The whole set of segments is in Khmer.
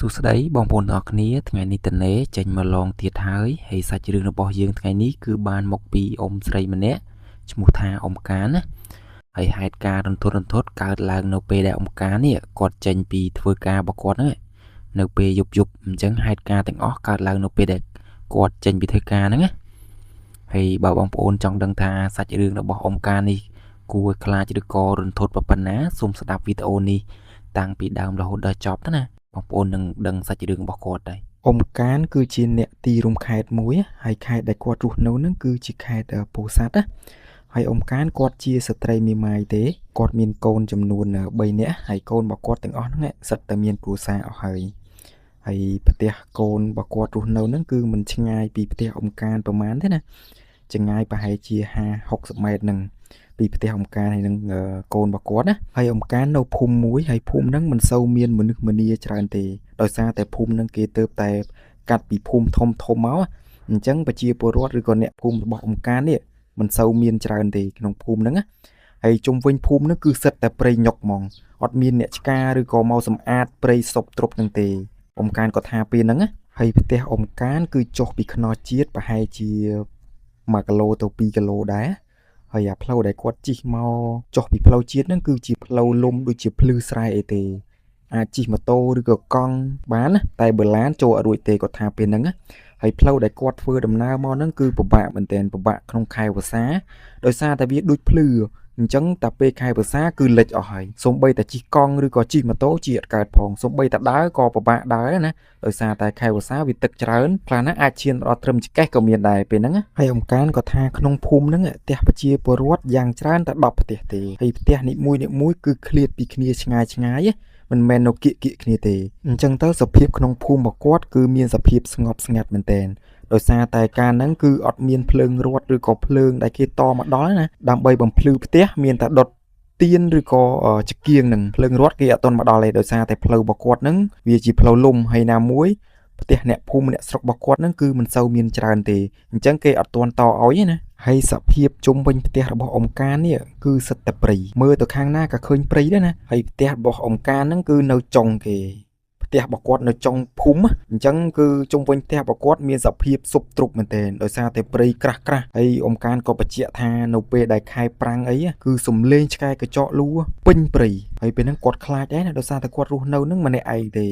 សួស្តីបងប្អូនទាំងអស់គ្នាថ្ងៃនេះតនេចេញមកឡងទៀតហើយហើយសាច់រឿងរបស់យើងថ្ងៃនេះគឺបានមកពីអ៊ំស្រីម្នាក់ឈ្មោះថាអ៊ំកានណាហើយហេតុការណ៍រន្ធត់រន្ធត់កើតឡើងនៅពេលដែលអ៊ំកាននេះគាត់ចេញពីធ្វើការរបស់គាត់ហ្នឹងនៅពេលយប់យប់អញ្ចឹងហេតុការណ៍ទាំងអស់កើតឡើងនៅពេលដែលគាត់ចេញពីធ្វើការហ្នឹងណាហើយបើបងប្អូនចង់ដឹងថាសាច់រឿងរបស់អ៊ំកាននេះគួរឲ្យខ្លាចឬក៏រន្ធត់ប៉ុណ្ណាសូមស្ដាប់វីដេអូនេះតាំងពីដើមរហូតដល់ចប់ទៅណាបងប្អូននឹងដឹងសាច់រឿងរបស់គាត់ដែរ អ៊ំកានគឺជាអ្នកទីរួមខេត្តមួយហើយខេត្តដែលគាត់រស់នៅហ្នឹងគឺជាខេត្តពោធិ៍សាត់ណាហើយអ៊ំកានគាត់ជាស្ត្រីមេម៉ាយទេគាត់មានកូនចំនួន3នាក់ហើយកូនរបស់គាត់ទាំងអស់ហ្នឹងសិតតែមានគ្រួសារអស់ហើយហើយផ្ទះកូនរបស់គាត់រស់នៅហ្នឹងគឺមិនឆ្ងាយពីផ្ទះអ៊ំកានប្រហែលទេណាចម្ងាយប្រហែលជា50 60ម៉ែត្រហ្នឹងពីផ្ទះអ៊ំកានហើយនឹងកូនរបស់គាត់ណាហើយអ៊ំកាននៅភូមិមួយហើយភូមិហ្នឹងមិនសូវមានមនុស្សម្នាច្រើនទេដោយសារតែភូមិហ្នឹងគេទៅតែកាត់ពីភូមិធំធំមកអញ្ចឹងប្រជាពលរដ្ឋឬក៏អ្នកភូមិរបស់អ៊ំកាននេះមិនសូវមានច្រើនទេក្នុងភូមិហ្នឹងណាហើយជុំវិញភូមិហ្នឹងគឺសិតតែព្រៃញុកហ្មងអត់មានអ្នកឆ្ការឬក៏មកសម្អាតព្រៃសុបទ្រប់ហ្នឹងទេអ៊ំកានក៏ថាពេលហ្នឹងណាហើយផ្ទះអ៊ំកានគឺចុះពីខ្នល់ជាតិប្រហែលជា1គីឡូទៅ2គីឡូដែរហើយអាផ្លូវដែលគាត់ជិះមកចុះពីផ្លូវជាតិហ្នឹងគឺជាផ្លូវលំដូចជាភ្លឺស្រែអីទេអាចជិះម៉ូតូឬក៏កង់បានណាតែបើឡានចូលអត់រួចទេគាត់ថាពេលហ្នឹងណាហើយផ្លូវដែលគាត់ធ្វើដំណើរមកហ្នឹងគឺពិបាកមែនទែនពិបាកក្នុងខែវស្សាដោយសារតែវាដូចភ្លឺអញ្ចឹងតែពេលខែវស្សាគឺលិចអស់ហើយសូម្បីតែជិះកង់ឬក៏ជិះម៉ូតូជិះអត់កើតផងសូម្បីតែដើរក៏ពិបាកដើរដែរណាដោយសារតែខែវស្សាវាទឹកច្រើនខ្លះណាអាចឈានដល់ត្រឹមចង្កេះក៏មានដែរពេលហ្នឹងណាហើយអង្ការក៏ថាក្នុងភូមិហ្នឹងផ្ទះប្រជាពលរដ្ឋយ៉ាងច្រើនតែ10ផ្ទះទេហើយផ្ទះនីមួយៗគឺឃ្លាតពីគ្នាឆ្ងាយឆ្ងាយមិនមែននៅគៀកគៀកគ្នាទេអញ្ចឹងទៅសភាពក្នុងភូមិរបស់គាត់គឺមានសភាពស្ងប់ស្ងាត់មែនទែនដោយសារតែការហ្នឹងគឺអត់មានភ្លើងរត់ឬក៏ភ្លើងដែលគេតមកដល់ណាដើម្បីបំភ្លឺផ្ទះមានតែដុតទៀនឬក៏ចង្គៀងនឹងភ្លើងរត់គេអត់ទាន់មកដល់ទេដោយសារតែផ្លូវរបស់គាត់ហ្នឹងវាជាផ្លូវលំហើយណាមួយផ្ទះអ្នកភូមិអ្នកស្រុករបស់គាត់ហ្នឹងគឺមិនសូវមានច្រើនទេអញ្ចឹងគេអត់ទាន់តឲ្យទេណាហើយសភាពជុំវិញផ្ទះរបស់អ៊ំកាននេះគឺសិតតែព្រៃមើលទៅខាងណាក៏ឃើញព្រៃដែរណាហើយផ្ទះរបស់អ៊ំកានហ្នឹងគឺនៅចុងគេផ្ទះរបស់គាត់នៅចុងភូមិអញ្ចឹងគឺជុំវិញផ្ទះរបស់គាត់មានសភាពស៊ប់ទ្រុបមែនទែនដោយសារតែព្រៃក្រាស់ក្រាស់ហើយអ៊ំកានក៏បញ្ជាក់ថានៅពេលដែលខែប្រាំងអីគឺសំលេងឆ្កែកញ្ចក់លូពេញព្រៃហើយពេលហ្នឹងគាត់ខ្លាចដែរណាដោយសារតែគាត់រស់នៅហ្នឹងម្នាក់ឯងទេ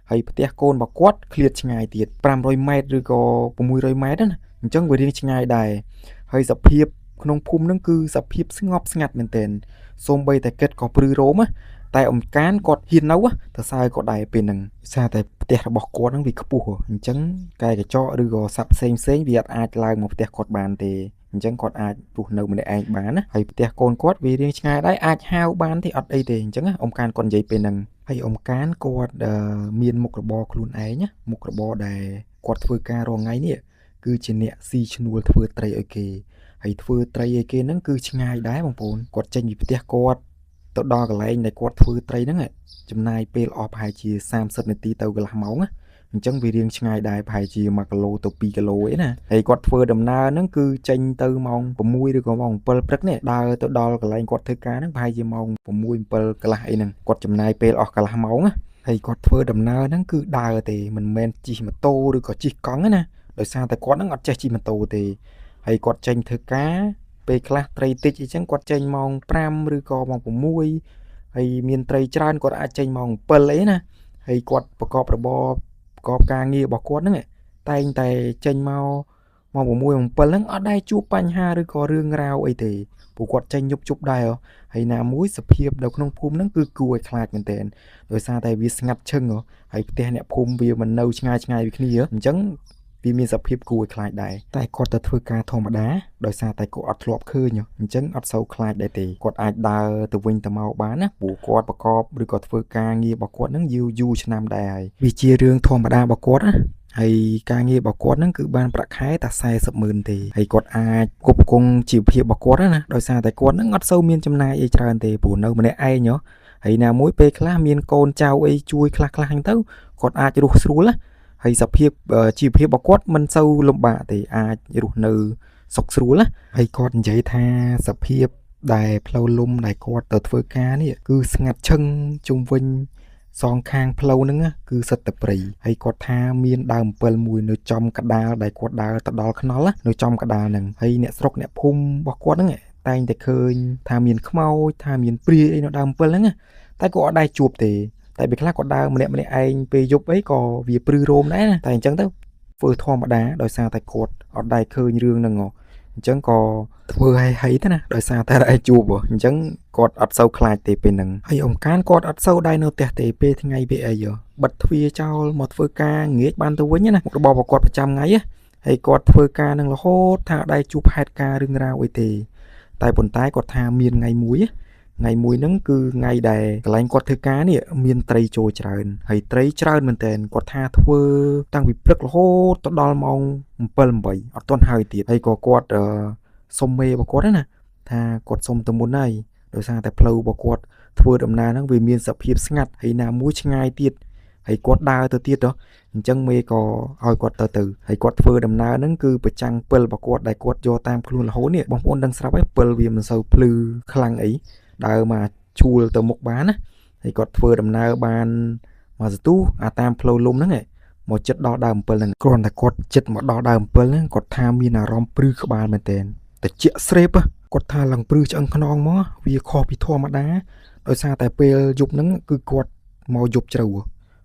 ហើយផ្ទះកូនរបស់គាត់ឃ្លាតឆ្ងាយទៀត500ម៉ែត្រឬក៏600ម៉ែត្រណាអញ្ចឹងវារៀងឆ្ងាយដែរហើយសភាពក្នុងភូមិហ្នឹងគឺសភាពស្ងប់ស្ងាត់មែនទែនសូម្បីតែគិតក៏ព្រឺរោមណាតែអ៊ំកានគាត់ហ៊ាននៅទៅសើគាត់ដែរពេលហ្នឹងសារតែផ្ទះរបស់គាត់ហ្នឹងវាខ្ពស់អញ្ចឹងកែកញ្ចក់ឬក៏សัตว์ផ្សេងផ្សេងវាអត់អាចឡើងមកផ្ទះគាត់បានទេអញ្ចឹងគាត់អាចរស់នៅម្នាក់ឯងបានណាហើយផ្ទះកូនគាត់វារៀងឆ្ងាយដែរអាចហៅបានទេអត់អីទេអញ្ចឹងអ៊ំកានគាត់និយាយពេលហ្នឹងហើយអ៊ំកានគាត់មានមុខរបរខ្លួនឯងណាមុខរបរដែលគាត់ធ្វើការរាល់ថ្ងៃនេះគឺជាអ្នកស៊ីឈ្នួលធ្វើត្រីឲ្យគេហើយធ្វើត្រីឲ្យគេហ្នឹងគឺឆ្ងាយដែរបងប្អូនគាត់ចេញពីផ្ទះគាត់ទៅដល់កន្លែងដែលគាត់ធ្វើត្រីហ្នឹងចំណាយពេលអស់ប្រហែលជា30នាទីទៅកន្លះម៉ោងណាអញ្ចឹងវារៀងឆ្ងាយដែរប្រហែលជា1គីឡូទៅ2គីឡូអីណាហើយគាត់ធ្វើដំណើរហ្នឹងគឺចេញទៅម៉ោង6ឬក៏ម៉ោង7ព្រឹកនេះដើរទៅដល់កន្លែងគាត់ធ្វើការហ្នឹងប្រហែលជាម៉ោង6 7កន្លះអីហ្នឹងគាត់ចំណាយពេលអស់កន្លះម៉ោងណាហើយគាត់ធ្វើដំណើរហ្នឹងគឺដើរទេមិនមែនជិះម៉ូតូឬក៏ជិះកង់ទេណាដោយសារតែគាត់ហ្នឹងអត់ចេះជិះម៉ូតូទេហើយគាត់ចេញធ្វើការពេលខ្លះត្រីតិចអីចឹងគាត់ចេញម៉ោង5ឬក៏ម៉ោង6ហើយមានត្រីច្រើនគាត់អាចចេញម៉ោង7អីណាហើយគាត់ប្រកបរបរប្រកបការងាររបស់គាត់ហ្នឹងតែងតែចេញមកម៉ោង6ម៉ោង7ហ្នឹងអត់ដែលជួបបញ្ហាឬក៏រឿងរ៉ាវអីទេព្រោះគាត់ចេញយប់ជប់ដែរហើយណាមួយសភាពនៅក្នុងភូមិហ្នឹងគឺគួរឲ្យខ្លាចមែនទែនដោយសារតែវាស្ងាត់ឈឹងហើយផ្ទះអ្នកភូមិវាមិននៅឆ្ងាយឆ្ងាយពីគ្នាអញ្ចឹងវាមានសភាពគួរឲ្យខ្លាចដែរតែគាត់ទៅធ្វើការធម្មតាដោយសារតែគាត់អត់ធ្លាប់ឃើញអញ្ចឹងអត់សូវខ្លាចដែរទេគាត់អាចដើរទៅវិញទៅមកបានណាព្រោះគាត់ប្រកបឬក៏ធ្វើការងាររបស់គាត់ហ្នឹងយូរយូរឆ្នាំដែរហើយវាជារឿងធម្មតារបស់គាត់ណាហើយការងាររបស់គាត់ហ្នឹងគឺបានប្រាក់ខែតែ40ម៉ឺនទេហើយគាត់អាចគ្រប់គ្រងជីវភាពរបស់គាត់ណាដោយសារតែគាត់ហ្នឹងអត់សូវមានចំណាយអីច្រើនទេព្រោះនៅម្នាក់ឯងហើយណាមួយពេលខ្លះមានកូនចៅអីជួយខ្លះខ្លះហ្នឹងទៅគាត់អាចរស់ស្រួលណាហើយសភាពជីវភាពរបស់គាត់មិនសូវលំបាកទេអាចរស់នៅសុខស្រួលណាហើយគាត់និយាយថាសភាពដែលផ្លូវលំដែលគាត់ទៅធ្វើការនេះគឺស្ងាត់ឈឹងជុំវិញ សងខាងផ្លូវហ្នឹងគឺសិតតែព្រៃហើយគាត់ថាមានដើមអំពិលមួយនៅចំកដាលដែលគាត់ដើរទៅដល់ថ្នល់នៅចំកដាលហ្នឹងហើយអ្នកស្រុកអ្នកភូមិរបស់គាត់ហ្នឹងតែងតែឃើញថាមានខ្មោចថាមានព្រាយអីនៅដើមអំពិលហ្នឹងតែគាត់អត់ដែរជួបទេតែពេលខ្លះគាត់ដើរម្នាក់ម្នាក់ឯងពេលយប់អីក៏វាព្រឺរោមដែរណាតែអញ្ចឹងទៅធ្វើធម្មតាដោយសារតែគាត់អត់ដែរឃើញរឿងហ្នឹងអញ្ចឹងក៏ធ្វើឲ្យហីទៅណាដោយសារតែឯងជួបអញ្ចឹងគាត់អត់សូវខ្លាចទេពេលហ្នឹងហើយអង្កានគាត់អត់សូវដែរនៅផ្ទះទេពេលថ្ងៃពេលអីបិទទ្វារចោលមកធ្វើការងាកបានទៅវិញណាមុខរបររបស់គាត់ប្រចាំថ្ងៃហើយគាត់ធ្វើការនឹងរហូតថាអត់ដែរជួបហេតុការណ៍រឿងរ៉ាវអីទេតែប៉ុន្តែគាត់ថាមានថ្ងៃមួយហ្នឹងគឺថ្ងៃដែលកន្លែងគាត់ធ្វើការនេះមានត្រីចូលច្រើនហើយត្រីច្រើនមែនតើគាត់ថាធ្វើតាំងពីព្រឹករហូតទៅដល់ម៉ោង7 8អត់ទាន់ហើយទៀតហើយក៏គាត់សុំមេរបស់គាត់ណាថាគាត់សុំទៅមុនហើយដោយសារតែផ្លូវរបស់គាត់ធ្វើដំណើរហ្នឹងវាមានសភាពស្ងាត់ហើយណាមួយឆ្ងាយទៀតហើយគាត់ដើរទៅទៀតអញ្ចឹងមេក៏ឲ្យគាត់ទៅហើយគាត់ធ្វើដំណើរហ្នឹងគឺប្រចាំងពិលរបស់គាត់ដែលគាត់យកតាមខ្លួនរហូតនេះបងប្អូនដឹងស្រាប់ហើយពិលវាមិនសូវភ្លឺខ្លាំងអីដើរមកឈួលទៅមុខបានណាហើយគាត់ធ្វើដំណើរបានមកសទូអាតាមផ្លូវលំហ្នឹងមកចិត្តដល់ដើមអំពិលហ្នឹងគ្រាន់តែគាត់ចិត្តមកដល់ដើមអំពិលហ្នឹងគាត់ថាមានអារម្មណ៍ព្រឺក្បាលមែនទែនតិចស្រេបគាត់ថាឡើងព្រឺឆ្អឹងខ្នងមកវាខុសពីធម្មតាដោយសារតែពេលយប់ហ្នឹងគឺគាត់មកយប់ជ្រៅ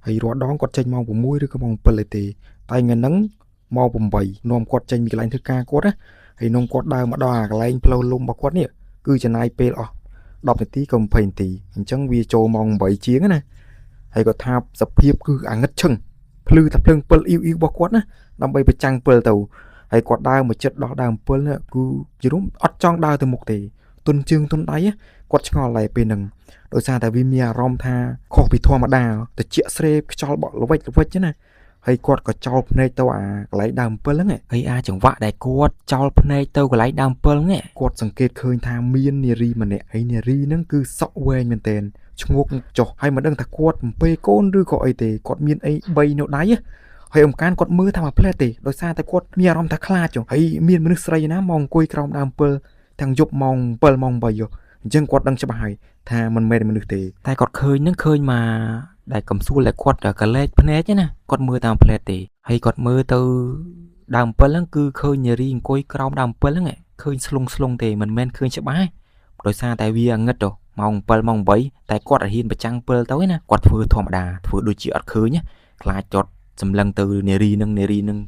ហើយរាល់ដងគាត់ចេញម៉ោង6ឬក៏ម៉ោង7ឯទេតែថ្ងៃហ្នឹងម៉ោង8នាំគាត់ចេញពីកន្លែងធ្វើការគាត់ណាហើយនាំគាត់ដើរមកដល់អាកន្លែងផ្លូវលំរបស់គាត់នេះគឺចំណាយពេលអស់10នាទីក៏20នាទីអញ្ចឹងវាចូលម៉ោង8ជាងណាហើយគាត់ថាសភាពគឺអាងឹតឈឹងភ្លឺតែភ្លើងពិលអ៊ីវអ៊ីវរបស់គាត់ណាដើម្បីប្រចាំងពិលទៅហើយគាត់ដើរមកចិត្តដល់ដើមពិលនេះគឺជារួមអត់ចង់ដើរទៅមុខទេទុនជើងទុនដៃគាត់ឆ្ងល់ដែរពេលហ្នឹងដោយសារតែវាមានអារម្មណ៍ថាខុសពីធម្មតាតិចស្រេបខ្យល់បក់ល្វិចល្វិចណាហើយគាត់ក៏ចោលភ្នែកទៅអាកន្លែងដើមពិលហ្នឹងហើយអាចង្វាក់ដែលគាត់ចោលភ្នែកទៅកន្លែងដើមពិលហ្នឹងគាត់សង្កេតឃើញថាមាននារីម្នាក់ហើយនារីហ្នឹងគឺសក់វែងមែនទែនឈ្ងោកចុះហើយមិនដឹងថាគាត់អំពេកូនឬក៏អីទេគាត់មានអី3នៅដៃហើយអង្កានគាត់មើលថាមួយផ្លែទេដោយសារតែគាត់មានអារម្មណ៍ថាខ្លាចហើយមានមនុស្សស្រីណាមកអង្គុយក្រោមដើមពិលទាំងយប់ម៉ោង7ម៉ោង8អញ្ចឹងគាត់ដឹងច្បាស់ហើយថាមិនមែនមនុស្សទេតែគាត់ឃើញនឹងឃើញមកដែលកំសួលដែលគាត់កលែកភ្នែកណាគាត់មើលតាមផ្លែទេហើយគាត់មើលទៅដើមពិលហ្នឹងគឺឃើញនារីអង្គុយក្រោមដើមពិលហ្នឹងឃើញស្លុងស្លុងទេមិនមែនឃើញច្បាស់ដោយសារតែវាងឹតទៅម៉ោង7ម៉ោង8តែគាត់ឲ្យហ៊ានប្រចាំងពិលទៅណាគាត់ធ្វើធម្មតាធ្វើដូចជាអត់ឃើញខ្លាចចត់សម្លឹងទៅនារីនឹង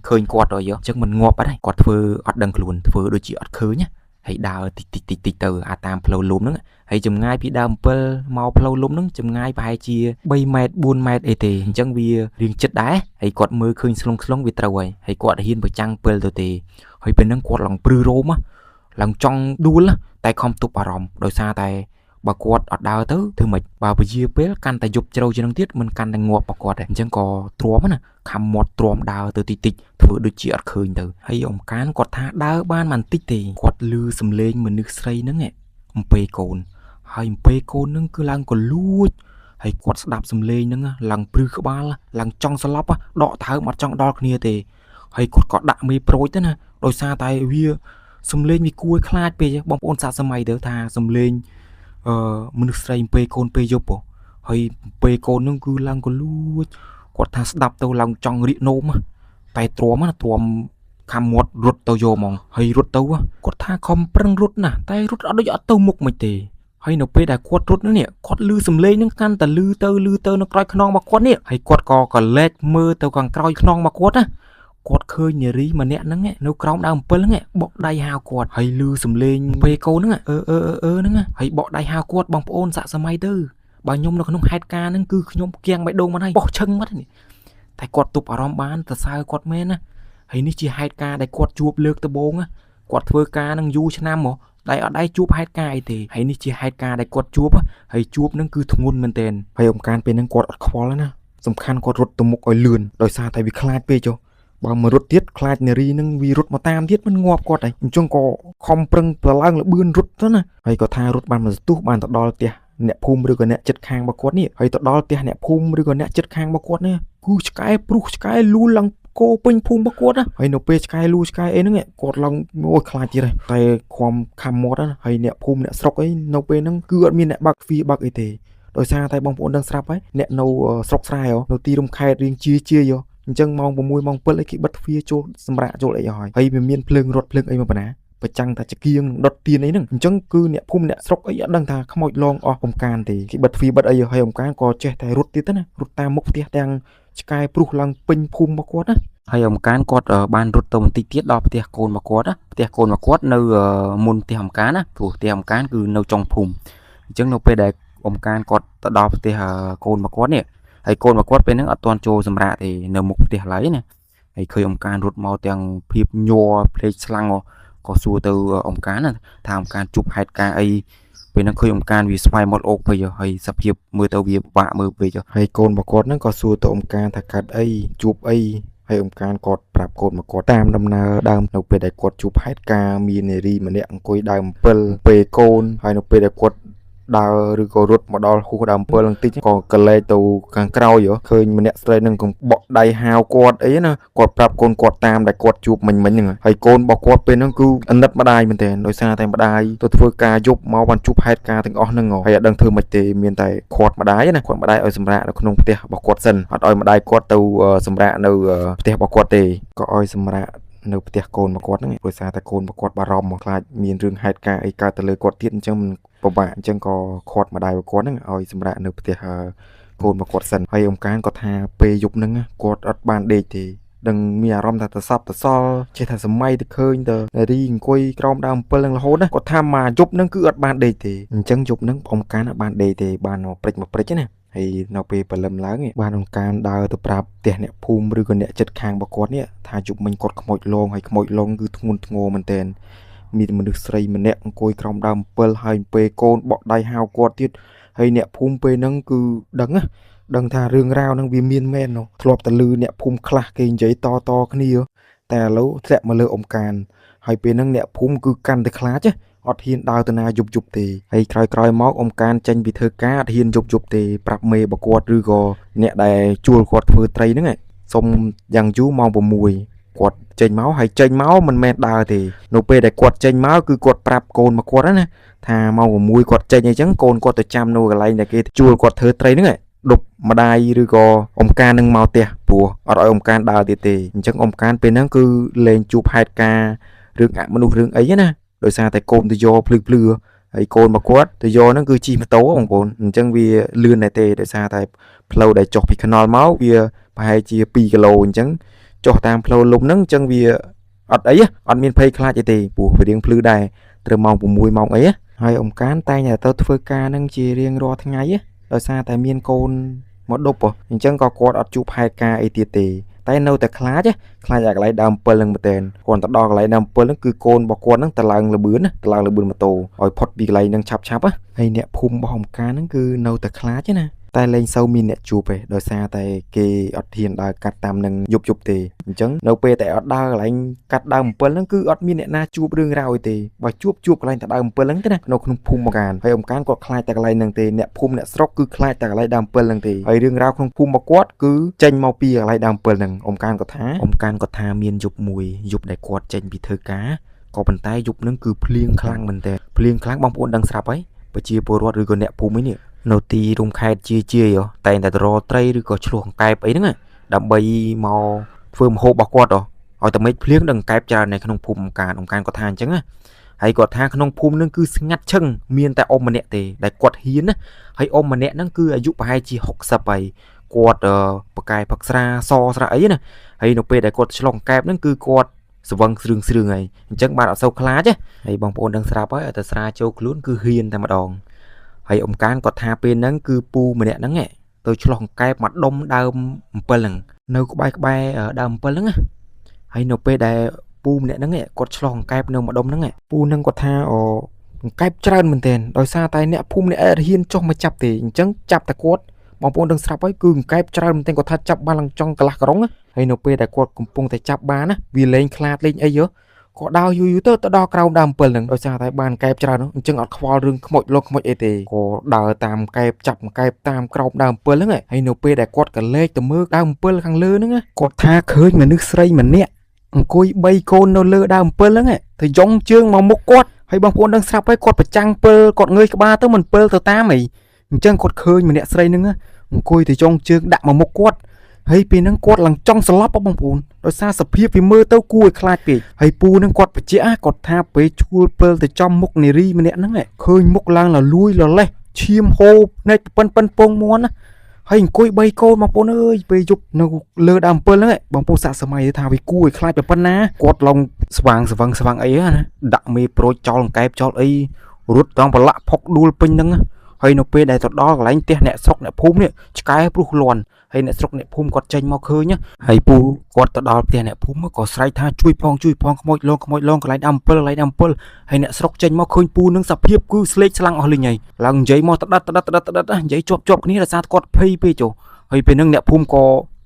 ឃើញគាត់ទៅអញ្ចឹងមិនងាប់អត់ទេគាត់ធ្វើអត់ដឹងខ្លួនធ្វើដូចជាអត់ឃើញហើយដើរតិចតិចតិចតិចទៅអាតាមផ្លូវលំហ្នឹងហើយចម្ងាយពីដើម7មកផ្លូវលំហ្នឹងចម្ងាយប្រហែលជា3ម៉ែត្រ4ម៉ែត្រអីទេអញ្ចឹងវារៀងចិត្តដែរហើយគាត់មើលឃើញស្លុងស្លុងវាត្រូវហើយហើយគាត់ហ៊ានប្រចាំងពិលទៅទេហើយពេលហ្នឹងគាត់ឡើងព្រឺរោមឡើងចង់ដួលតែខំទប់អារម្មណ៍ដោយសារតែបើគាត់អត់ដើរទៅធ្វើម៉េចបើពជាពេលកាន់តែយប់ជ្រៅជាងនឹងទៀតមិនកាន់តែងាប់របស់គាត់ទេអញ្ចឹងក៏ទ្រាំណាខំមាត់ទ្រាំដើរទៅតិចតិចធ្វើដូចជាអត់ឃើញទៅហើយអង្កានគាត់ថាដើរបានបន្តិចទេគាត់ឮសំឡេងមនុស្សស្រីហ្នឹងអំពេកូនហើយអំពេកូនហ្នឹងគឺឡើងក៏លួចហើយគាត់ស្ដាប់សំឡេងហ្នឹងឡើងព្រឺក្បាលឡើងចង់ស្លាប់ដកថើមអត់ចង់ដល់គ្នាទេហើយគាត់ក៏ដាក់មេប្រូចទៅណាដោយសារតែវាសំឡេងវាគួរឲ្យខ្លាចពេកបងប្អូនសាកសម័យទៅថាសំឡេងមនុស្សស្រីអំពេកូនពេលយប់ហើយពេលកូននឹងគឺឡើងក៏លួចគាត់ថាស្ដាប់ទៅឡើងចង់រៀកនោមតែទ្រាំណាទ្រាំខំមាត់រត់ទៅយកហ្មងហើយរត់ទៅគាត់ថាខំប្រឹងរត់ណាតែរត់អត់ដូចអត់ទៅមុខមិនទេហើយនៅពេលដែលគាត់រត់នេះគាត់លឺសំឡេងនឹងកាន់តែលឺទៅលឺទៅនៅក្រោយខ្នងរបស់គាត់នេះហើយគាត់ក៏កលែកមើលទៅខាងក្រោយខ្នងរបស់គាត់ណាគាត់ឃើញនារីម្នាក់ហ្នឹងនៅក្រោមដើមអំពិលហ្នឹងបកដៃហៅគាត់ហើយលឺសំឡេងពេលកូនហ្នឹងអឺអឺអឺហ្នឹងហើយបកដៃហៅគាត់បងប្អូនសាក់សម័យទៅបើខ្ញុំនៅក្នុងហេតុការណ៍ហ្នឹងគឺខ្ញុំគៀងបេះដូងមកហើយបោះឈឹងមកនេះតែគាត់ទប់អារម្មណ៍បានសរសើរគាត់មែនណាហើយនេះជាហេតុការណ៍ដែលគាត់ជួបលើកដំបូងគាត់ធ្វើការនឹងយូរឆ្នាំមកតែអត់ដែរជួបហេតុការណ៍អីទេហើយនេះជាហេតុការណ៍ដែលគាត់ជួបហើយជួបនឹងគឺធ្ងន់មែនទែនហើយអង្កានពេលហ្នឹងគាត់អត់ខ្វល់ណាសំខាន់គាត់រត់ទៅមុខឲ្យលឿនដោយសារតែវាខ្លាចពេកចុះបើមករត់ទៀតខ្លាចនារីនឹងវារត់មកតាមទៀតមិនងាប់គាត់ហើយអញ្ចឹងក៏ខំប្រឹងប្រឡើងលបឿនរត់ទៅណាហើយក៏ថារត់បានមួយសន្ទុះបានទៅដល់ផ្ទះអ្នកភូមិឬក៏អ្នកចិត្តខាងរបស់គាត់នេះហើយទៅដល់ផ្ទះអ្នកភូមិឬក៏អ្នកចិត្តខាងរបស់គាត់នេះគឺឆ្កែព្រុសឆ្កែលូលឡើងគោពេញភូមិរបស់គាត់ណាហើយនៅពេលឆ្កែលូឆ្កែអីហ្នឹងគាត់ឡើងអូយខ្លាចទៀតហើយតែខំខំមាត់ណាហើយអ្នកភូមិអ្នកស្រុកអីនៅពេលហ្នឹងគឺអត់មានអ្នកបើកទ្វារបើកអីទេ ដោយសារតែបងប្អូនដឹងស្រាប់ហើយអ្នកនៅស្រុកស្រែនៅទីរួមខេត្តរៀងជាជាយអញ្ចឹងម៉ោង6ម៉ោង7អីគេបិទទ្វារចូលសម្រាកចូលអីហើយហើយវាមានភ្លើងរត់ភ្លើងអីមកបណ្ណាប្រចាំងតែចង្គៀងដុតទៀនអីហ្នឹងអញ្ចឹងគឺអ្នកភូមិអ្នកស្រុកអីអត់ដឹងថាខ្មោចលងអស់កំកានទេគេបិទទ្វារបិទអីហើយកំកានក៏ចេះតែរត់ទៀតទៅណារត់តាមមុខផ្ទះទាំងឆ្កែព្រុសឡើងពេញភូមិរបស់គាត់ណា ហើយអំកានគាត់បានរត់ទៅបន្តិចទៀតដល់ផ្ទះកូនរបស់គាត់ណាផ្ទះកូនរបស់គាត់នៅមុនផ្ទះអំកានណាព្រោះផ្ទះអំកានគឺនៅចុងភូមិអញ្ចឹងនៅពេលដែលអំកានគាត់ទៅដល់ផ្ទះកូនរបស់គាត់នេះហើយកូនរបស់គាត់ពេលហ្នឹងអត់ទាន់ចូលសម្រាកទេនៅមុខផ្ទះឡើយណាហើយឃើញអំកានរត់មកទាំងភាពញ័រភ្លេចស្លាំងក៏សួរទៅអំកានណាថាអំកានជួបហេតុការណ៍អីពេលហ្នឹងឃើញអំកានវាស្វែងមាត់អូកពេកហើយសភាពមើលទៅវាពិបាកមើលពេក ហើយកូនរបស់គាត់ហ្នឹងក៏សួរទៅអ៊ំកានថាកាត់អីជួបអីហើយអ៊ំកានគាត់ប្រាប់កូនរបស់គាត់តាមដំណើរដើមនៅពេលដែលគាត់ជួបហេតុការណ៍មាននារីម្នាក់អង្គុយដើម7ពេលកូនហើយនៅពេលដែលគាត់ដើរឬក៏រត់មកដល់ហួសដើម7បន្តិចក៏កលែកទៅខាងក្រោយហ៎ឃើញម្នាក់ស្រីនឹងកំបក់ដៃហាវគាត់អីណាគាត់ប្រាប់កូនគាត់តាមដែលគាត់ជួបមិញមិញហ្នឹងហើយកូនរបស់គាត់ពេលហ្នឹងគឺអាណិតម្ដាយមែនទែនដោយសារតែម្ដាយទៅធ្វើការយប់មកបានជួបហេតុការណ៍ទាំងអស់ហ្នឹងហើយអត់ដឹងធ្វើម៉េចទេមានតែខាត់ម្ដាយណាខាត់ម្ដាយឲ្យសម្រាកនៅក្នុងផ្ទះរបស់គាត់សិនអត់ឲ្យម្ដាយគាត់ទៅសម្រាកនៅផ្ទះរបស់គាត់ទេក៏ឲ្យសម្រាកនៅផ្ទះកូនរបស់គាត់ហ្នឹងព្រោះសារតែកូនរបស់គាត់បារម្ភមកខ្លាចមានរឿងហេតុការណ៍អីកើតទៅលើគាត់ទៀតអញ្ចឹងមិនពិបាកអញ្ចឹងក៏ខាត់ម្ដាយរបស់គាត់ហ្នឹងឲ្យសម្រាកនៅផ្ទះកូនរបស់គាត់សិនហើយអ៊ំកានគាត់ថាពេលយប់ហ្នឹងគាត់អត់បានដេកទេដឹងមានអារម្មណ៍ថាទៅសັບទៅសល់ចេះថាសម័យទៅឃើញទៅនារីអង្គុយក្រោមដើមអំពិលនឹងរហូតណាគាត់ថាមកយប់ហ្នឹងគឺអត់បានដេកទេអញ្ចឹងយប់ហ្នឹងអ៊ំកានអត់បានដេកទេបានមកព្រិចមកព្រិចណាហើយនៅពេលព្រលឹមឡើងបានអង្ការដើរទៅប្រាប់ផ្ទះអ្នកភូមិឬក៏អ្នកចិត្តខាងរបស់គាត់នេះថាយប់មិញគាត់ខ្មោចលងហើយខ្មោចលងគឺធ្ងន់ធ្ងរមែនទែនមានមនុស្សស្រីម្នាក់អង្គុយក្រោមដើមអំពិលហើយពេលកូនបក់ដៃហៅគាត់ទៀតហើយអ្នកភូមិពេលហ្នឹងគឺដឹងណាដឹងថារឿងរ៉ាវហ្នឹងវាមានមែននោះធ្លាប់តែឮអ្នកភូមិខ្លះគេនិយាយតតគ្នាតែឥឡូវធ្លាក់មកលើអ៊ំកានហើយពេលហ្នឹងអ្នកភូមិគឺកាន់តែខ្លាចណាអត់ហ៊ានដើរទៅណាយប់យប់ទេហើយក្រោយក្រោយមកអ៊ំកានចេញពីធ្វើការអត់ហ៊ានយប់យប់ទេប្រាប់មេរបស់គាត់ឬក៏អ្នកដែលជួលគាត់ធ្វើត្រីហ្នឹងសុំយ៉ាងយូរម៉ោង6គាត់ចេញមកហើយចេញមកមិនមែនដើរទេនៅពេលដែលគាត់ចេញមកគឺគាត់ប្រាប់កូនមកគាត់ណាថាម៉ោង6គាត់ចេញអីចឹងកូនគាត់ទៅចាំនៅកន្លែងដែលគេជួលគាត់ធ្វើត្រីហ្នឹងដប់ម្ដាយឬក៏អ៊ំកាននឹងមកផ្ទះព្រោះអត់ឲ្យអ៊ំកានដើរទៀតទេអញ្ចឹងអ៊ំកានពេលហ្នឹងគឺលែងជួបហេតុការណ៍រឿងអមនុស្សរឿងអីណាដោយសារតែកូនទៅយកភ្លឺភ្លឺហើយកូនមកគាត់ទៅយកហ្នឹងគឺជិះម៉ូតូបងប្អូនអញ្ចឹងវាលឿនដែរទេដោយសារតែផ្លូវដែលចុះពីថ្នល់មកវាប្រហែលជា2គីឡូអញ្ចឹងចុះតាមផ្លូវលំហ្នឹងអញ្ចឹងវាអត់អីអត់មានភ័យខ្លាចអីទេព្រោះវារៀងភ្លឺដែរត្រឹមម៉ោង6ម៉ោងអីហើយអ៊ំកានតែងតែទៅធ្វើការហ្នឹងជារៀងរាល់ថ្ងៃដោយសារតែមានកូនមកដប់អញ្ចឹងក៏គាត់អត់ជួបហេតុការណ៍អីទៀតទេតែនៅតែខ្លាចខ្លាចអាកន្លែងដើម7ហ្នឹងមែនទែនគាត់ទៅដល់កន្លែងដើម7ហ្នឹងគឺកូនរបស់គាត់ហ្នឹងទៅឡើងលបឿនណាទៅឡើងលបឿនម៉ូតូឲ្យផុតពីកន្លែងហ្នឹងឆាប់ឆាប់ហើយអ្នកភូមិរបស់អង្ការហ្នឹងគឺនៅតែខ្លាចណាតែលែងសូវមានអ្នកជួបទេដោយសារតែគេអត់ហ៊ានដើរកាត់តាមនឹងយប់យប់ទេអញ្ចឹងនៅពេលតែអត់ដើរកន្លែងកាត់ដើម7ហ្នឹងគឺអត់មានអ្នកណាជួបរឿងរ៉ាវអីទេបើជួបជួបកន្លែងតែដើម7ហ្នឹងទេណានៅក្នុងភូមិអង្ការហើយអង្ការគាត់ខ្លាចតែកន្លែងហ្នឹងទេអ្នកភូមិអ្នកស្រុកគឺខ្លាចតែកន្លែងដើម7ហ្នឹងទេហើយរឿងរ៉ាវក្នុងភូមិរបស់គាត់គឺចេញមកពីកន្លែងដើម7ហ្នឹងអង្ការគាត់ថាអ៊ំកានគាត់ថាមានយប់មួយយប់ដែលគាត់ចេញពីធ្វើការក៏ប៉ុន្តែយប់ហ្នឹងគឺភ្លៀងខ្លាំងមែនទែនភ្លៀងខ្លាំងបងប្អូនដឹងស្រាប់ហើយប្រជាពលរដ្ឋឬក៏អ្នកភូមិនេះនៅទីរួមខេត្តជាជាយតែងតែរកត្រីឬក៏ឆ្លោះកង្កែបអីហ្នឹងដើម្បីមកធ្វើម្ហូបរបស់គាត់ឲ្យតែមេឃភ្លៀងដឹងកង្កែបច្រើននៅក្នុងភូមិអង្ការអង្ការគាត់ថាអញ្ចឹងណាហើយគាត់ថាក្នុងភូមិហ្នឹងគឺស្ងាត់ឈឹងមានតែអ៊ំម្នាក់ទេដែលគាត់ហ៊ានណាហើយអ៊ំម្នាក់ហ្នឹងគឺអាយុប្រហែលជា60ហើយគាត់បកែផឹកស្រាសស្រាអីណាហើយនៅពេលដែលគាត់ឆ្លងកែបហ្នឹងគឺគាត់ស្វឹងស្រឿងស្រឿងហើយអញ្ចឹងបាទអត់សូវខ្លាចទេហើយបងប្អូនដឹងស្រាប់ហើយឲ្យតែស្រាចូលខ្លួនគឺហ៊ានតែម្ដងហើយអ៊ំកានគាត់ថាពេលហ្នឹងគឺពូម្នាក់ហ្នឹងទៅឆ្លោះកង្កែបមកដុំដើមអំពិលហ្នឹងនៅក្បែរក្បែរដើមអំពិលហ្នឹងណាហើយនៅពេលដែលពូម្នាក់ហ្នឹងគាត់ឆ្លោះកង្កែបនៅម្ដុំហ្នឹងពូហ្នឹងគាត់ថាអូកង្កែបច្រើនមែនទែនដោយសារតែអ្នកភូមិអ្នកអត់ហ៊ានចុះមកចាប់ទេអញ្ចឹងចាប់តែគាត់បងប្អូនដឹងស្រាប់ហើយគឺកង្កែបច្រើនមែនទែនគាត់ថាចាប់បានឡើងចង់កន្លះក្រុងហើយនៅពេលដែលគាត់កំពុងតែចាប់បានណាវាលែងខ្លាចលេងអីក៏ដើរយូរយូរទៅទៅដល់ក្រោមដើមអំពិលហ្នឹងដោយសារតែបានកែបច្រើនអញ្ចឹងអត់ខ្វល់រឿងខ្មោចលោកខ្មោចអីទេក៏ដើរតាមកែបចាប់កែបតាមក្រោមដើមអំពិលហ្នឹងហើយនៅពេលដែលគាត់ក៏លេចទៅមើលដើមអំពិលខាងលើហ្នឹងគាត់ថាឃើញមនុស្សស្រីម្នាក់អង្គុយ3កូននៅលើដើមអំពិលហ្នឹងទៅយ៉ងជើងមកមុខគាត់ហើយបងប្អូនដឹងស្រាប់ហើយគាត់ប្រចាំងពិលគាត់ងើយក្បាលទៅមិនពិលទៅតាមអី អញ្ចឹងគាត់ឃើញម្នាក់ស្រីហ្នឹងអង្គុយទៅចុងជើងដាក់មកមុខគាត់ហើយពេលហ្នឹងគាត់ឡើងចង់ស្លាប់បងប្អូនដោយសារសភាពវាមើលទៅគួរឲ្យខ្លាចពេកហើយពូហ្នឹងគាត់បញ្ជាក់គាត់ថាពេលឈួលពិលទៅចំមុខនារីម្នាក់ហ្នឹងឃើញមុខឡើងលលួយលលេះឈាមហូរភ្នែកប៉ិនប៉ិនពងមាន់ណាហើយអង្គុយ3កូនបងប្អូនអើយពេលយប់នៅលើដើមអំពិលហ្នឹងបងប្អូនសាកសម័យថាវាគួរឲ្យខ្លាចប៉ុណ្ណាគាត់ឡងស្វាងស្វឹងស្វាងអីណាដាក់មេប្រូចចោលអង្កែបចោលអីរត់តង់ប្រឡាក់ផុកដួលពេញហ្នឹងហើយនៅពេលដែលទៅដល់កន្លែងផ្ទះអ្នកស្រុកអ្នកភូមិនេះឆ្កែព្រុសលាន់ហើយអ្នកស្រុកអ្នកភូមិគាត់ចេញមកឃើញហើយពូគាត់ទៅដល់ផ្ទះអ្នកភូមិក៏ស្រែកថាជួយផងជួយផងខ្មោចលងខ្មោចលងកន្លែងដើមអំពិលកន្លែងដើមអំពិលហើយអ្នកស្រុកចេញមកឃើញពូនឹងសភាពគឺស្លេកស្លាំងអស់លីងហើយឡើងនិយាយមកតដិតតដិតតដិតតដិតនិយាយជាប់ជាប់គ្នាដោយសារគាត់ភ័យពេកចុះហើយពេលហ្នឹងអ្នកភូមិក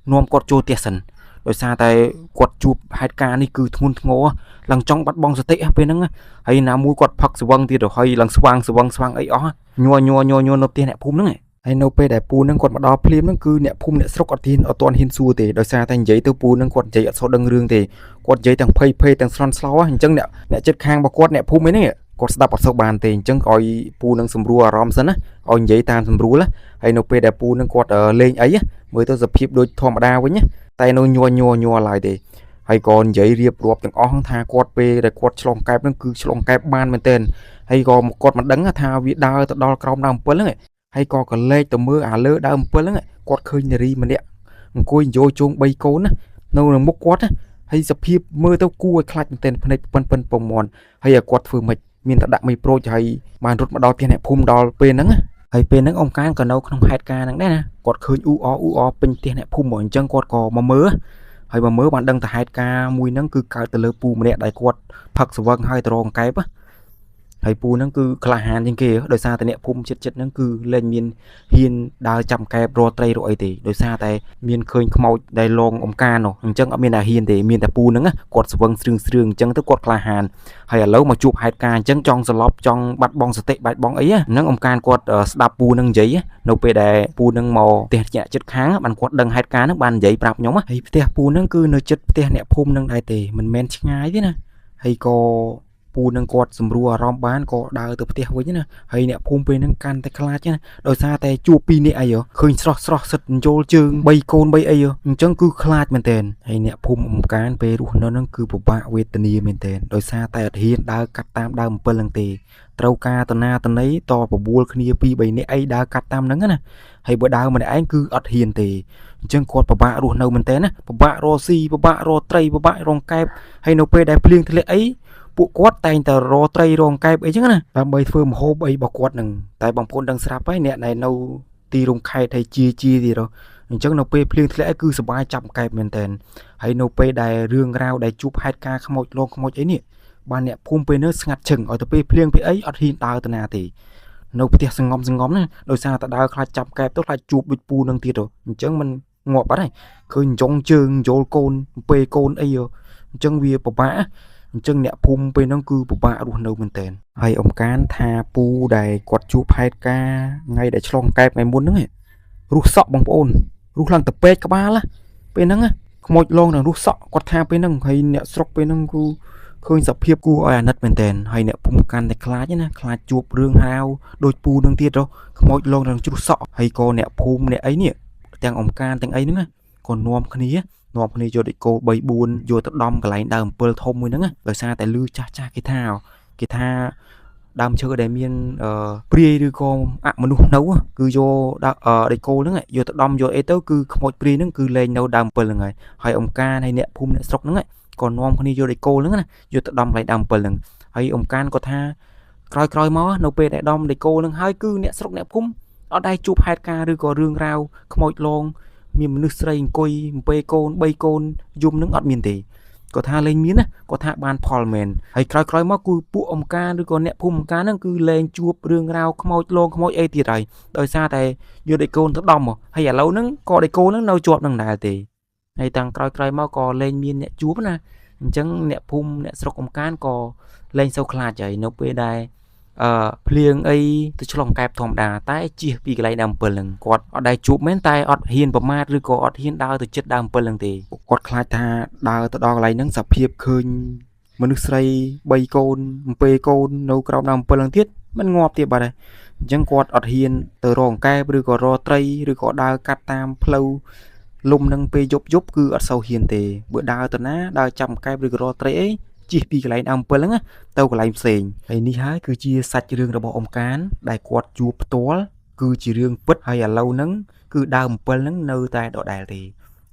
៏នាំគាត់ចូលផ្ទះសិនដោយសារតែគាត់ជួបហេតុការណ៍នេះគឺធ្ងន់ធ្ងរឡើងចង់បាត់បង់សតិពេលហ្នឹងហើយណាមួយគាត់ផឹកស្វឹងទៀតហើយឡើងស្វាងស្វឹងស្វាងអីអស់ញ័រញ័រញ័រញ័រនៅផ្ទះអ្នកភូមិហ្នឹងហើយនៅពេលដែលពូនឹងគាត់មកដល់ភ្លាមហ្នឹងគឺអ្នកភូមិអ្នកស្រុកអត់ហ៊ានអត់ទាន់ហ៊ានសួរទេដោយសារតែនិយាយទៅពូនឹងគាត់និយាយអត់សូវដឹងរឿងទេគាត់និយាយទាំងភ័យភ័យទាំងស្រន់ស្លោអញ្ចឹងអ្នកអ្នកចិត្តខាងរបស់គាត់អ្នកភូមិនេះគាត់ស្ដាប់អត់សូវបានទេអញ្ចឹងឲ្យពូនឹងសម្រួលអារម្មណ៍សិនណាឲ្យនិយាយតាមសម្រួលហើយនៅពេលដែលពូនឹងគាត់លេងអីមើលទៅសភាពដូចធម្មតាវិញតែនៅញ័រញ័រញ័រឡើយទេហើយក៏និយាយរៀបរាប់ទាំងអស់ថាគាត់ពេលដែលគាត់ឆ្លងកែបហ្នឹងគឺឆ្លងកែបបានមែនទែនហើយក៏គាត់មិនដឹងថាវាដើរទៅដល់ក្រោមដើមអំពិលហ្នឹងហើយក៏កលែកទៅមើលអាលើដើមអំពិលហ្នឹងគាត់ឃើញនារីម្នាក់អង្គុយយោជង3កូនណានៅនឹងមុខគាត់ណាហើយសភាពមើលទៅគួរឲ្យខ្លាចមែនទែនភ្នែកប៉ិនប៉ិនពងមាន់ហើយឲ្យគាត់ធ្វើម៉េចមានតែដាក់មីប្រូចហើយបានរត់មកដល់ផ្ទះអ្នកភូមិដល់ពេលហ្នឹងណាហើយពេលហ្នឹងអង្គការក៏នៅក្នុងហេតុការណ៍ហ្នឹងដែរណាគាត់ឃើញអ៊ូអអ៊ូអពេញផ្ទះអ្នកភូមិមកអញ្ចឹងគាត់ក៏មកមើលហើយមកមើលបានដឹងថាហេតុការណ៍មួយហ្នឹងគឺកើតទៅលើពូម្នាក់ដែលគាត់ផឹកស្វឹងហើយទៅរកកែបហើយពូហ្នឹងគឺក្លាហានជាងគេដោយសារតែអ្នកភូមិចិត្តចិត្តហ្នឹងគឺលែងមានហ៊ានដើរចាំកែបរកត្រីរកអីទេដោយសារតែមានឃើញខ្មោចដែលលងអំការនោះអញ្ចឹងអត់មានតែហ៊ានទេមានតែពូហ្នឹងគាត់ស្វឹងស្រឿងស្រឿងអញ្ចឹងទៅគាត់ក្លាហានហើយឥឡូវមកជួបហេតុការណ៍អញ្ចឹងចង់សន្លប់ចង់បាត់បង់សតិបាត់បង់អីហ្នឹងអំការគាត់ស្ដាប់ពូហ្នឹងនិយាយនៅពេលដែលពូហ្នឹងមកផ្ទះអ្នកចិត្តខាងបានគាត់ដឹងហេតុការណ៍ហ្នឹងបាននិយាយប្រាប់ខ្ញុំហើយផ្ទះពូហ្នឹងគឺនៅចិត្តផ្ទះអ្នកភូមិហ្នឹងដែរទេមិនមែនឆ្ងាយទេណាហើយក៏ពូនឹងគាត់សម្រួលអារម្មណ៍បានក៏ដើរទៅផ្ទះវិញណាហើយអ្នកភូមិពេលហ្នឹងកាន់តែខ្លាចណាដោយសារតែជួបពីរនេះអីឃើញស្រស់ស្រស់សិតយល់ជើង3កូន3អីអញ្ចឹងគឺខ្លាចមែនទែនហើយអ្នកភូមិអំកានពេលរស់នៅហ្នឹងគឺពិបាកវេទនាមែនទែនដោយសារតែអត់ហ៊ានដើរកាត់តាមដើមអំពិលហ្នឹងទេត្រូវការតណាតណីតបបួលគ្នា2 3នាក់អីដើរកាត់តាមហ្នឹងណាហើយបើដើរម្នាក់ឯងគឺអត់ហ៊ានទេអញ្ចឹងគាត់ពិបាករស់នៅមែនទែនណាពិបាករកស៊ីពិបាករកត្រីពិបាករងកែបហើយនៅពេលដែលភ្លៀងធ្លាក់អីពួកគាត់តែងតែរកត្រីរងកែបអីចឹងណាដើម្បីធ្វើម្ហូបអីរបស់គាត់នឹងតែបងប្អូនដឹងស្រាប់ហើយអ្នកដែលនៅទីរួមខេត្តហើយជាជាទៀតអញ្ចឹងនៅពេលភ្លៀងធ្លាក់គឺសប្បាយចាប់កែបមែនតើហើយនៅពេលដែលរឿងរ៉ាវដែលជួបហេតុការណ៍ខ្មោចលងខ្មោចអីនេះបានអ្នកភូមិពេលនេះស្ងាត់ឈឹងឲ្យទៅពេលភ្លៀងពេលអីអត់ហ៊ានដើរទៅណាទេនៅផ្ទះសងំសងំណាដោយសារតែដើរខ្លាចចាប់កែបទៅខ្លាចជួបដូចពូនឹងទៀតអញ្ចឹងมันងាប់បាត់ហើយឃើញចុងជើងយល់កូនពេលកូនអីអញ្ចឹងវាពិបាកអញ្ចឹងអ្នកភូមិពេលហ្នឹងគឺពិបាករស់នៅមែនតើហើយអំកានថាពូដែលគាត់ជួបហេតុការណ៍ថ្ងៃដែលឆ្លងកែបថ្ងៃមុនហ្នឹងរុះសក់បងប្អូនរុះឡើងទៅពេកក្បាលពេលហ្នឹងខ្មោចលងនឹងរុះសក់គាត់ថាពេលហ្នឹងហើយអ្នកស្រុកពេលហ្នឹងគឺឃើញសភាពគួរឲ្យអាណិតមែនតើហើយអ្នកភូមិកាន់តែខ្លាចណាខ្លាចជួបរឿងហាវដូចពូនឹងទៀតខ្មោចលងនឹងជ្រុះសក់ហើយក៏អ្នកភូមិអ្នកអីនេះទាំងអំកានទាំងអីហ្នឹងក៏នាំគ្នាយកដូចគោ3 4យកទៅដំកន្លែងដើមអំពិលធំមួយហ្នឹងដោយសារតែលឺចាស់ចាស់គេថាគេថាដើមឈើដែលមានព្រាយឬក៏អមនុស្សនៅគឺយកដីគោហ្នឹងយកទៅដំយកអីទៅគឺខ្មោចព្រាយហ្នឹងគឺលែងនៅដើមអំពិលហ្នឹងហើយហើយអង្គការហើយអ្នកភូមិអ្នកស្រុកហ្នឹងក៏នាំគ្នាយកដីគោហ្នឹងណាយកទៅដំកន្លែងដើមអំពិលហ្នឹងហើយអង្គការក៏ថាក្រោយក្រោយមកនៅពេលដែលដំដីគោហ្នឹងហើយគឺអ្នកស្រុកអ្នកភូមិអត់ដែលជួបហេតុការណ៍ឬក៏រឿងរ៉ាវខ្មោចលងមានមនុស្សស្រីអង្គុយអំពេកូន3កូនយំនឹងអត់មានទេគាត់ថាលែងមានណាគាត់ថាបានផលមែនហើយក្រោយក្រោយមកគឺពួកអង្គការឬក៏អ្នកភូមិអង្គការហ្នឹងគឺលែងជួបរឿងរ៉ាវខ្មោចលងខ្មោចអីទៀតហើយដោយសារតែយកដេកូនទៅដំហើយឥឡូវហ្នឹងក៏ដេកូនហ្នឹងនៅជាប់នឹងដែរទេហើយតាំងក្រោយក្រោយមកក៏លែងមានអ្នកជួបណាអញ្ចឹងអ្នកភូមិអ្នកស្រុកអង្គការក៏លែងសូវខ្លាចហើយនៅពេលដែលភ្លៀងអីទៅឆ្លងកែបធម្មតាតែជៀសពីកន្លែងដើមអំពិលហ្នឹងគាត់អត់ដែលជួបមែនតែអត់ហ៊ានប្រមាថឬក៏អត់ហ៊ានដើរទៅចិត្តដើមអំពិលហ្នឹងទេគាត់ខ្លាចថាដើរទៅដល់កន្លែងហ្នឹងសភាពឃើញមនុស្សស្រី3កូនអំពេកូននៅក្រោមដើមអំពិលហ្នឹងទៀតมันងាប់ទៀតបាត់ហើយអ អញ្ចឹងគាត់អត់ហ៊ានទៅរកអង្កែបឬក៏រកត្រីឬក៏ដើរកាត់តាមផ្លូវលំនឹងពេលយប់យប់គឺអត់សូវហ៊ានទេបើដើរទៅណាដើរចាប់អង្កែបឬក៏រកត្រីអីជិះពីកន្លែងដើមអំពិលហ្នឹងណាទៅកន្លែងផ្សេងហើយនេះហើយគឺជាសាច់រឿងរបស់អ៊ំកានដែលគាត់ជួបផ្ទាល់គឺជារឿងពិតហើយឥឡូវហ្នឹងគឺដើមអំពិលហ្នឹងនៅតែដដែលទេ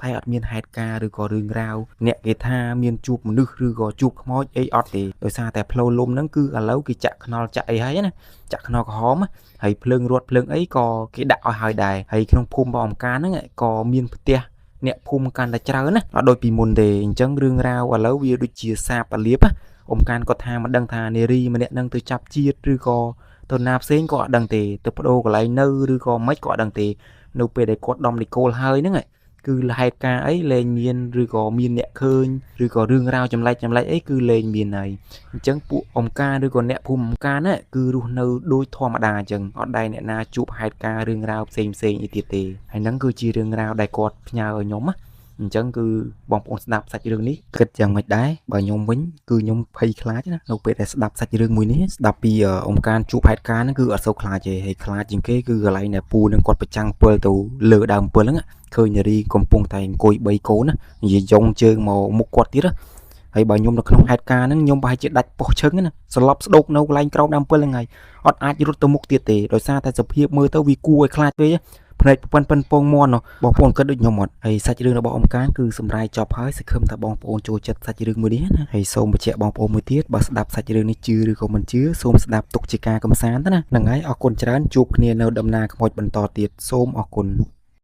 តែអត់មានហេតុការណ៍ឬក៏រឿងរ៉ាវអ្នកគេថាមានជួបមនុស្សឬក៏ជួបខ្មោចអីអត់ទេដោយសារតែផ្លូវលំហ្នឹងគឺឥឡូវគេចាក់ខ្នល់ចាក់អីហើយណាចាក់ខ្នល់ក្រហមហើយភ្លើងរត់ភ្លើងអីក៏គេដាក់ឲ្យហើយដែរហើយក្នុងភូមិរបស់អង្ការហ្នឹងក៏មានផ្ទះអ្នកភូមិកាន់តែច្រើនណាអត់ដូចពីមុនទេអញ្ចឹងរឿងរ៉ាវឥឡូវវាដូចជាសាបអាលៀបអ៊ំកានគាត់ថាមិនដឹងថានារីម្នាក់នឹងទៅចាប់ជាតិឬក៏ទៅណាផ្សេងក៏អត់ដឹងទេទៅបដូរកន្លែងនៅឬក៏មិនក៏អត់ដឹងទេនៅពេលដែលគាត់ដំនីកូលហើយហ្នឹងគឺហេតុការណ៍អីលែងមានឬក៏មានអ្នកឃើញឬក៏រឿងរ៉ាវចម្លែកចម្លែកអីគឺលែងមានហើយអញ្ចឹងពួកអង្ការឬក៏អ្នកភូមិអង្ការណាគឺរស់នៅដូចធម្មតាអញ្ចឹងអត់ដែលអ្នកណាជួបហេតុការណ៍រឿងរ៉ាវផ្សេងផ្សេងអីទៀតទេហើយហ្នឹងគឺជារឿងរ៉ាវដែលគាត់ផ្ញើឲ្យខ្ញុំណាអញ្ចឹងគឺបងប្អូនស្ដាប់សាច់រឿងនេះគិតយ៉ាងម៉េចដែរបើខ្ញុំវិញគឺខ្ញុំភ័យខ្លាចណានៅពេលដែលស្ដាប់សាច់រឿងមួយនេះស្ដាប់ពីអង្ការជួបហេតុការណ៍ហ្នឹងគឺអត់សូវខ្លាចទេហើយខ្លាចជាងគេគឺកន្លែងដែលពូនឹងគាត់ប្រចាំងពិលទៅលើដើមពិលហ្នឹងឃើញនារីកំពុងតែអង្គុយ3កូនណានិយាយយ៉ងជើងមកមុខគាត់ទៀតណាហើយបើខ្ញុំនៅក្នុងហេតុការណ៍ហ្នឹងខ្ញុំប្រហែលជាដាច់ពោះឈឹងណាសន្លប់ស្ដោកនៅកន្លែងក្រោមដើមពិលហ្នឹងហើយអត់អាចរត់ទៅមុខទៀតទេដោយសារតែសភាពមើលទៅវាគួរឲ្យខ្លាចពេកភ្នែកប៉ិនប៉ិនពងមន់បងប្អូនគិតដូចខ្ញុំអត់ហើយសាច់រឿងរបស់អ៊ំកានគឺសម្រាយចប់ហើយសង្ឃឹមថាបងប្អូនចូលចិត្តសាច់រឿងមួយនេះណាហើយសូមបញ្ជាក់បងប្អូនមួយទៀតបើស្ដាប់សាច់រឿងនេះជឿឬក៏មិនជឿសូមស្ដាប់ទុកជាការកំសាន្តណាហ្នឹងហើយអរគុណច្រើនជួបគ្នានៅដំណើរខ្មោចបន្តទៀតសូមអរគុណ។